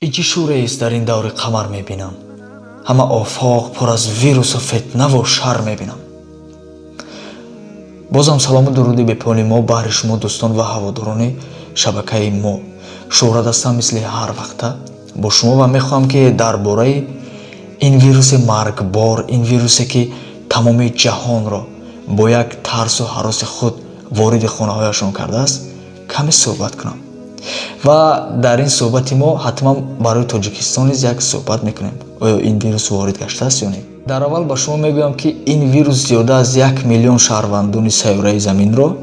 Ин чӣ шӯрест, дар ин даври қамар мебинам? Ҳама офоқ пур аз вирусу фитнаву шар мебинам. Бозам салому дуруди бепоёни мо баҳри шумо, дӯстон ва ҳаводорони шабакаи мо. Шӯҳрат ҳастам, мисли ҳар вақта бо шумо, ва мехоҳам, ки дар бораи ин вируси маргбор, ин вирусе, ки тамоми ҷаҳонро бо як тарсу ҳароси худ вориди хонаҳояшон кардааст, каме суҳбат кунам. Ва дар ин суҳбати мо ҳатман барои Тоҷикистон низ як суҳбат мекунем, оё ин вирус ворид гаштааст ё не. Дар аввал ба шумо мегӯям, ки ин вирус зиёда аз 1 миллион шаҳрвандони сайёраи заминро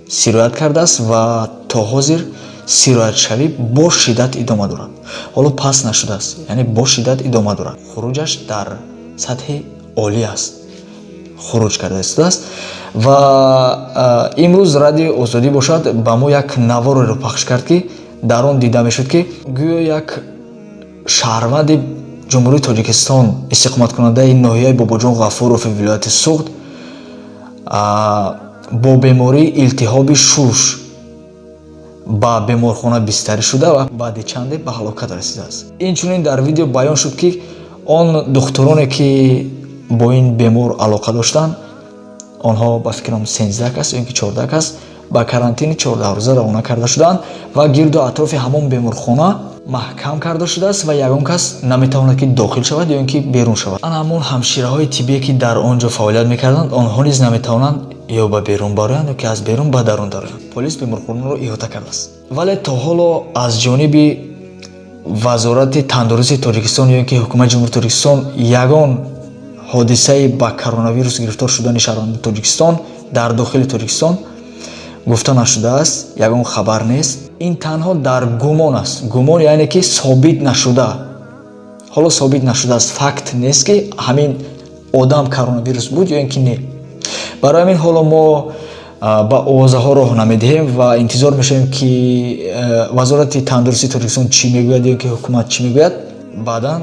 сироят кардааст ва то ҳозир сироятшавӣ бо шиддат идома дорад. Ҳоло паст нашудааст, яъне бо шиддат идома дорад. Хуруҷаш дар сатҳи олӣ аст, хуруҷ карда истодааст. Ва имрӯз Радиои Озодӣ бошад, ба мо як навореро пахш кард, ки дар он дида мешуд, ки гӯё як шаҳрванди Ҷумҳурии Тоҷикистон, истиқоматкунандаи ноҳияи Бобоҷон Ғафурови вилояти Суғд, бо бемории илтиҳоби шуш ба беморхона бистарӣ шуда ва баъди чанде ба ҳалокат расидааст. Инчунин дар видео баён шуд, ки он духтуроне, ки бо ин бемор алоқа доштанд, онҳо, ба фикрам, 13 кас ё ин ки 14 кас, ба карантини 14 рӯза равона карда шуданд ва гирду атрофи ҳамон беморхона маҳкам карда шудааст ва ягон кас наметавонад, ки дохил шавад ё ин ки берун шавад. Ана ҳамон ҳамшираҳои тиббие, ки дар он ҷо фаъолият мекарданд, онҳо низ наметавонанд ё ба берун бароянд, ё ки аз берун ба дарун дароянд. Полис беморхонаро иҳота кардааст, вале то ҳоло аз ҷониби Вазорати тандурустии Тоҷикистон ё ин ки Ҳукумати Ҷумҳурии Тоҷикистон ягон ҳодисаи ба коронавирус гирифтор шудани шаҳрвандони Тоҷикистон дар дохили Тоҷикистон гуфта нашудааст, ягон хабар нест. Ин танҳо дар гумон аст. Гумон, яъне ки собит нашуда, ҳоло собит нашудааст, факт нест, ки ҳамин одам коронавирус буд ё ин ки не. Барои ҳамин ҳоло мо ба овозаҳо роҳ намедиҳем ва интизор мешавем, ки Вазорати тандурустии Тоҷикистон чӣ мегӯяд ё ки ҳукумат чӣ мегӯяд. Баъдан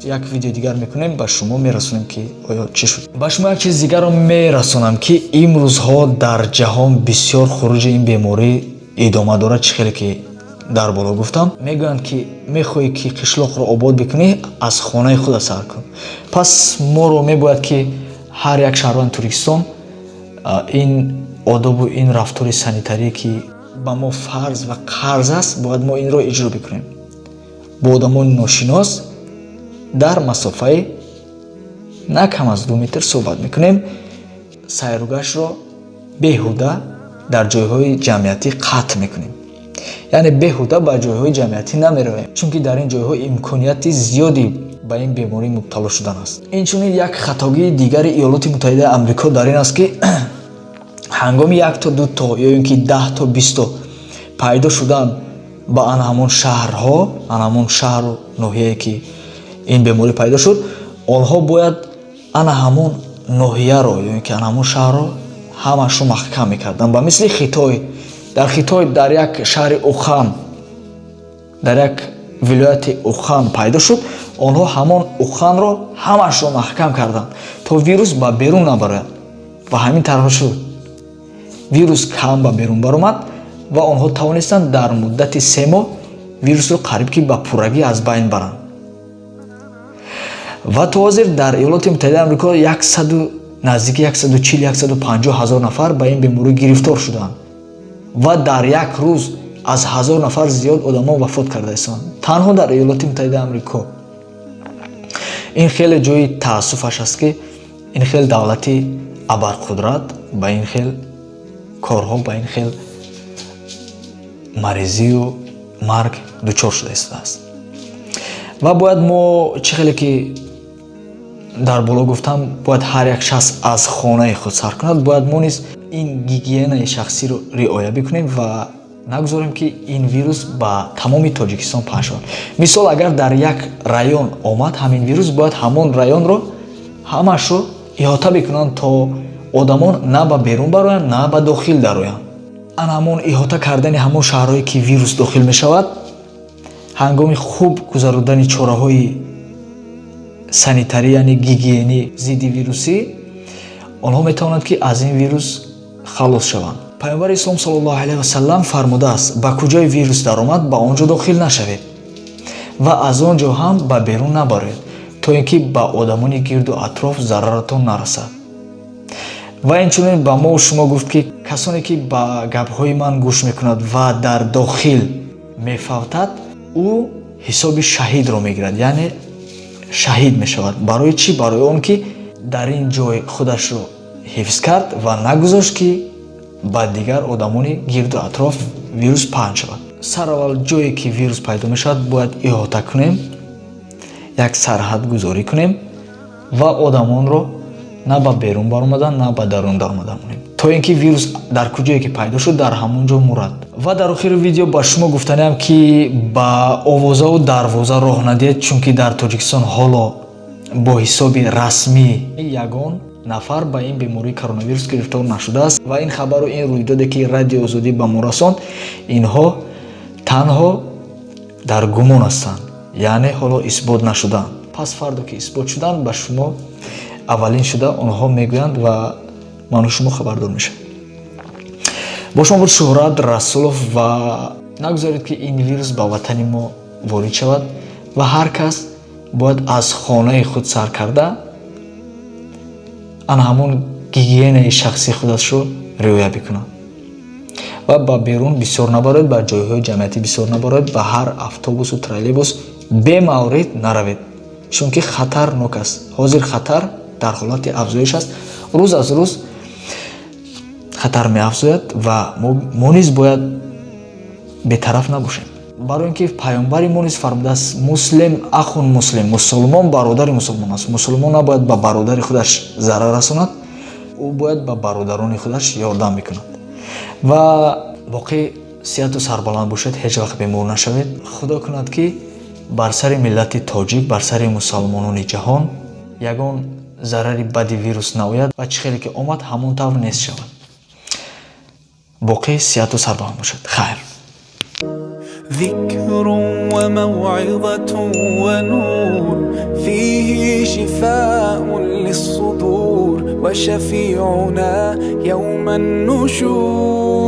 як видео дигар мекунем, ба шумо мерасонем, ки оё чӣ шуд. Ба шумо як чиз дигарро мерасонам, ки имрӯзҳо дар ҷаҳон бисёр хуруҷи ин беморӣ идома дорад. Чӣ хеле ки дар боло гуфтам, мегӯянд, ки мехоҳӣ, ки қишлоқро обод бикунӣ, аз хонаи худа сар кун. Пас моро мебояд, ки ҳар як шаҳрванди Тоҷикистон ин одобу ин рафтори санитарие, ки ба мо фарз ва қарз аст, бояд мо инро иҷро бикунем. Бо одамони ношинос дар масофаи на кам аз 2 метр суҳбат мекунем. Сайругаштро беҳуда дар ҷойҳои ҷамъиятӣ қатъ мекунем, яъне беҳуда ба ҷойҳои ҷамъиятӣ намеравем, чунки дар ин ҷойҳо имконияти зиёди ба ин беморӣ мубтало шудан аст. Инчунин як хатогии дигари Иёлоти Муттаҳидаи Амрико дар ин аст, ки ҳангоми як то ду то ё ин ки 10 то 20 то пайдо шудан ба ана ҳамон шаҳрҳо, ана ҳамон шаҳру ноҳияе, ки ин беморӣ пайдо шуд, онҳо бояд ана ҳамон ноҳияро ё ин ки ана ҳамон шаҳрро ҳамашро маҳкам мекарданд, ба мисли Хитой. Дар Хитой, дар як шаҳри Ухан, дар як вилояти Ухан пайдо шуд, онҳо ҳамон Уханро ҳамашро маҳкам карданд, то вирус ба берун набарояд. Ва ҳамин тарҳо шуд, вирус кам ба берун баромад ва онҳо тавонистанд дар муддати 3 моҳ вирусро қариб ки ба пуррагӣ аз байн баранд. Ва то ҳозир дар Иёлоти Муттаҳидаи Амрико яксаду наздики 140, 150 ҳазор нафар ба ин беморӣ гирифтор шуданд ва дар як рӯз аз 1000 нафар зиёд одамон вафот карда истанд танҳо дар Иёлоти Муттаҳидаи Амрико. Ин хеле ҷои таассуфаш аст, ки ин хел давлати абарқудрат ба ин хел корҳо, ба ин хел маризию марг дучор шуда истодааст. Ва бояд мо, чӣ хеле ки дар боло гуфтам, бояд ҳар як шахс аз хонаи худ сар кунад. Бояд мо низ ин гигиенаи шахсиро риоя бикунем ва нагузорем, ки ин вирус ба тамоми Тоҷикистон паҳн шавад. Мисол, агар дар як район омад ҳамин вирус, бояд ҳамон районро ҳамашро иҳота бикунанд, то одамон на ба берун бароянд, на ба дохил дароянд. Ана ҳамон иҳота кардани ҳамон шаҳрҳое, ки вирус дохил мешавад, ҳангоми хуб гузарондани чораҳои санитарӣ, яъне гигиенӣ, зидди вирусӣ, онҳо метавонанд, ки аз ин вирус халос шаванд. Паёмбари ислом саллаллоҳу алайҳи васаллам фармудааст: «Ба куҷои вирус даромад, ба он ҷо дохил нашавед». Ва аз он ҷо ҳам ба берун набароед, то ин ки ба одамони гирду атроф зараратон нарасад. Ва инчунин ба мо шумо гуфт, ки касоне ки ба гапҳои ман гӯш мекунад ва дар дохил мефавтад, ӯ ҳисоби шаҳидро мегирад, яъне шаҳид мешавад. Барои чӣ? Барои он ки дар ин ҷой худашро ҳифз кард ва нагузошт, ки ба дигар одамони гирду атроф вирус паҳн шавад. Сараввал ҷое ки вирус пайдо мешавад, бояд иҳота кунем, як сарҳадгузорӣ кунем ва одамонро на ба берун баромадан, на ба дарун даромадан монем, то ин ки вирус дар куҷое ки пайдо шуд, дар ҳамон ҷо мурад. Ва дар охири видео ба шумо гуфтаниам, ки ба овозаву дарвоза роҳ надиҳед, чунки дар Тоҷикистон ҳоло бо ҳисоби расмӣ ягон нафар ба ин бемории коронавирус гирифтор нашудааст. Ва ин хабару ин рӯйдоде ки Радиои Озодӣ ба мо расонд, инҳо танҳо дар гумон ҳастанд, яъне ҳоло исбот нашудаанд. Пас фардо ки исбот шуданд, ба шумо аввалин шуда онҳо мегӯянд ва ману шумо хабардор мешавем. Бо шумо буд Шӯҳрат Расулов. Ва нагузоред, ки ин вирус ба ватани мо ворид шавад. Ва ҳар кас бояд аз хонаи худ сар карда ана ҳамон гигиенаи шахсии худашро риоя бикунад ва ба берун бисёр набароед, ба ҷойҳои ҷамъиятӣ бисёр набароед, ба ҳар автобусу троллейбус бемаврид наравед, чунки хатарнок аст. Ҳозир хатар дар ҳолати афзоиш аст, рӯз аз рӯз хатар меафзояд ва мо низ бояд бетараф набошем, барои ин ки паёмбари мо низ фармудааст: "Муслим ахун муслим", мусулмон бародари мусулмон аст. Мусулмон набояд ба бародари худаш зарар расонад, ӯ бояд ба бародарони худаш ёрдам бикунад. Ва боқӣ сиҳату сарбаланд бошед, ҳеҷ вақт бемор нашавед. Худо кунад, ки бар сари миллати тоҷик, бар сари мусалмонони ҷаҳон ягон зарари бади вирус наояд ва чӣ хеле ки омад, ҳамон тавр нест шавад. Боқӣ сиҳату сарбаланд бошед, хайр. ذكر وموعظة ونور، فيه شفاء للصدور، وشفيعنا يوم النشور.